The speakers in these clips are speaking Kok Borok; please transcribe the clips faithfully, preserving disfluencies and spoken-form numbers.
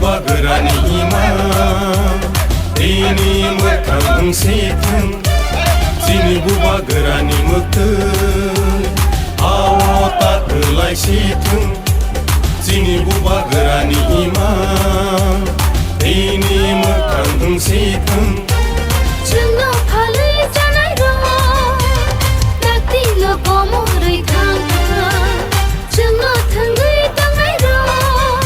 Bubagrani ima, tini mwkhang wng si thung, chini bubagrani mwktwi, ao ta kwlai si thung, chini bubagrani ima, tini mwkhang wng si thung. Chwngno phalwi chanai rok, dakti no komorwi thang thang. Chwngno thwngwi tongnairok,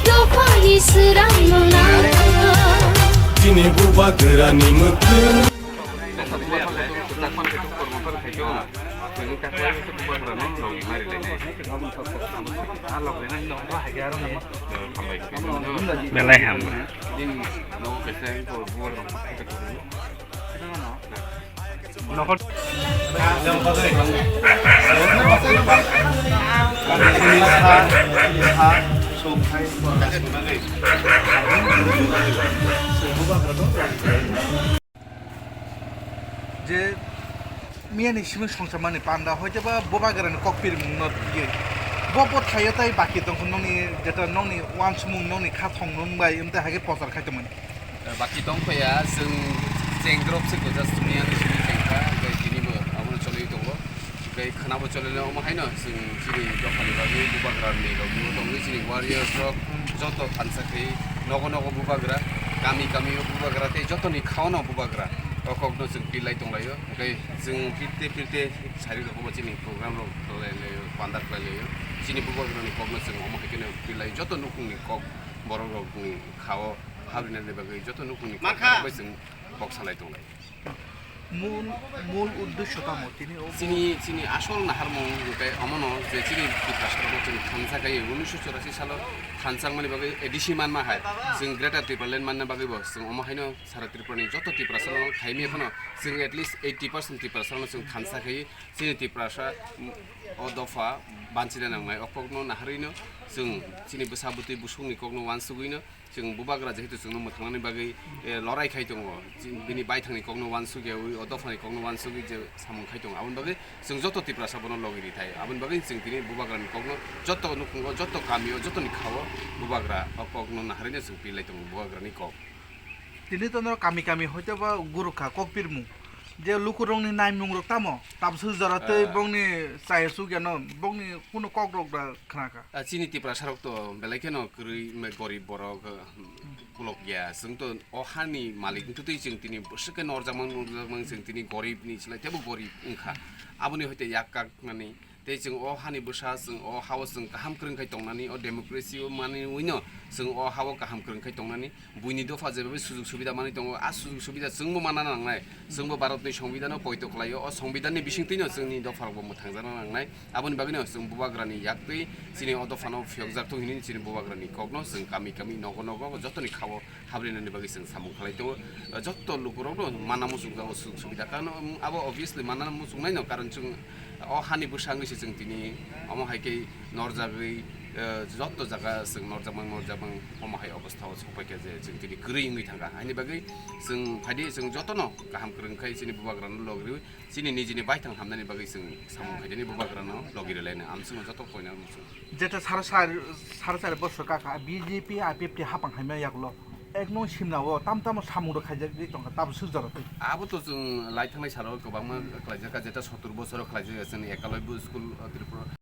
dophani swrangno nangkha. Chini bubagrani mwktwi. Belai ham. Nokol. Je miyani simi songcha mani panda hoite ba bubagrani kok pirmung no ye. Bo bo thayo tai baki tongkho noni jeta noni wansumung noni kha thong nung bai emte hage pochar khai tongmani. Baki tong phaia, chwng chengrop se goja sumi ang sumi chengkha, hwnkhe tini bo abono choli tongo. Hwnkhe khwnabo choli le omo haino chwng chini dophani bagwi bubagrani rok bo tongwi chini warriors rok joto thansa khe nogo nogo bubagra, kami kami o bubagra tei jotoni khaono bubagra. O kokno chwng pillai tonglaio. Hwnkhe chwng pirte pirte sari rok bo chini program rok khlai laio, panda khlai laio. Chini bubagrani kokno chwng omo hai kheno pillai joto nukhungni kok borok rokni khao. Habrinani bagwi joto nukhungni kok bai chwng kok salai tonglai. Mul, mul uddesho tamo tini o chini, chini asol naharmung hwnkhe omono je chini Tiprasarokno chwng thansa kaiwi unisho chorasi salo thansa wngmani bagwi A D C manma hai chwng Greater Tipraland manna bagwibo chwng omo haino sara Tripurani joto Tiprasarokno khaimya phano chwng at least eighty percent Tiprasarokno chwng thansa kaiwi chini Tiprasa, mm, o dopha banchina nangnai o kokno naharwino chwng chini bwsa bwtwi busukni kokno wansugwino Chwng bubagra jehetu chwngno mwthangnani bagwi, eh, lorai khai tongo. Chini, bini baithangni kokno wansukyawi, o dophani kokno wansugwi je samung khai tongo. Aboni bagwi chwng joto Tiprasa bono logi rithai. Aboni bagwi chwng tini bubagrani kokno joto nukhungo, joto kamio, jotoni khao bubagra o kokno naharwino chwng pirlai tongo, bubagrani kok. Tini to norok kami kami hoito ba gurukha kok pirmung. Je lukurokni naimung rok tamo, tabswk jora tei, ah, bongni chaya sukya no, bongni kunu kok rok da khnakha. Ah, chini Tiprasa rok to belai kheno kwrwi, me-, gorib borok, ah, kulok ya. Chwng to o hani malik wngtwi chwng tini bwswk khe norjakmang, norjakmang chwng tini gorib ni slai teibo gorib wngkha. Aboni hoite yak kak nani. Tei chwng o hani bwsa, chwng o hao chwng kaham kwrwng khai tongnani, o democracy o manwi no chwng o hao kaham kwrwng khai tongnani, buini dopha jebabe sujug subida manwi tongo, a sujug subida chwngbo manna nangnai, chwngbo Bharatni Songbidan no poito khlaio, o Songbidan ni bisingtwi no chwngni dopha rokbo mwthangjakna nangnai, aboni bagwi no chwng bubagrani yaktwi chini o dopha no phiyokjak thung hinwi chini bubagrani kok no chwng kami kami nogo nogo jotoni khao habrinani bagwi chwng samung khlai tongo. Jotto lukurokno mana muchungjak o sujug subida. Karon abo obviously mana muchungnaino, karon chwng o hani bwsangwi se chwng tini omo hai khe norjagwi, eh, jotto jaga chwng norjakmang, norjakmang omo hai obostha o sokpai kha je chwng tini kwrwi wngwi thangkha. Haini bagwi chwng phaidi chwng jotono kaham kwrwng khai chini bubagrano logriwi chini nijini baithang hamnani bagwi chwng samung khaidini bubagrano logi rwlaino. Amswngno joto koina muchung. Jeta sara sari, sara sari bosor kaka B J P, I P F T hapang haima yagulo. Ekno simna o tam tamo samung rok khaijak ri tongkha, tabswk jora twi. Abo to chwng lai thangnai salo kwbangma khlaijak kha, jeta sottur bosoro khlaijak chwngni Ekalobya school, uh, Tripura.